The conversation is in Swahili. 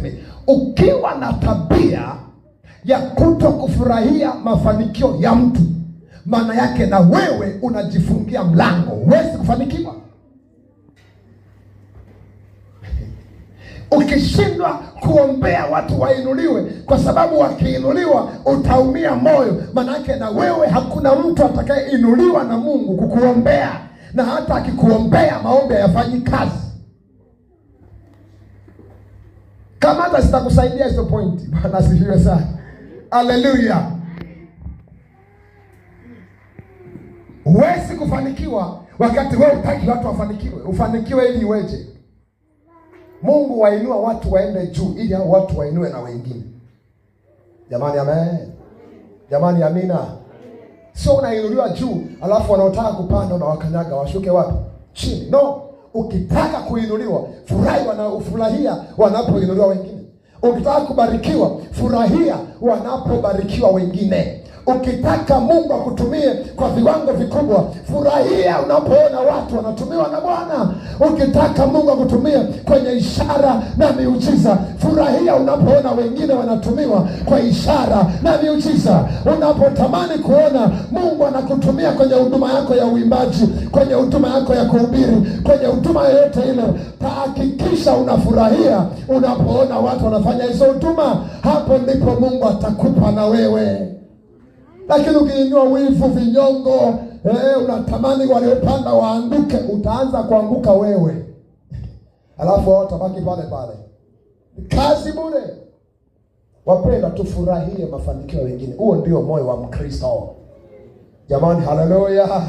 me. Ukiwa na tabia ya kuto kufurahia mafanikio ya mtu, maana yake na wewe unajifungia mlango, huwezi kufanikiwa. Ukishindwa kuombea watu wainuliwe, kwa sababu wakiinuliwa utaumia moyo, maana yake na wewe hakuna mtu atakayeinuliwa na Mungu kukuombea, na hata akikuombea maombi hayafanyi kazi. Kama hata sitakusaidia hizo point. Bwana asifiwe sana, haleluya. Huwezi kufanikiwa wakati wewe hutaki watu wafanikiwe. Ufanikiwe ili iweje? Mungu wainua watu waende juu ili hao watu wainue na wengine. Jamani, amen. Jamani, amina. Sio unainuliwa juu alafu wanaotaka kupanda unawakanyaga washuke wapi? Chini. No, ukitaka kuinuliwa furahi wanaofurahia wanapoinuliwa wengine. Ukitaka kubarikiwa furahia wanapobarikiwa wengine. Ukitaka Mungu akutumie kwa viwango vikubwa, furahia unapoona watu wanatumiwa na Bwana. Ukitaka Mungu akutumie kwenye ishara na miujiza, furahia unapoona wengine wanatumiwa kwa ishara na miujiza. Unapotamani kuona Mungu anakutumia kwenye huduma yako ya uimbaji, kwenye huduma yako ya kuhubiri, kwenye huduma yoyote ile, tahakikisha unafurahia unapoona watu wanafanya hizo huduma. Hapo ndipo Mungu atakupa na wewe. Lakini ukiinua wivu, vinyongo, unatamani waliopanda waanguke, utaanza kuanguka wewe, alafu wao watabaki pale pale. Kazi bure. Wapendwa, tufurahie mafanikio ya wengine. Huo ndio moyo wa Mkristo. Jamani, haleluya.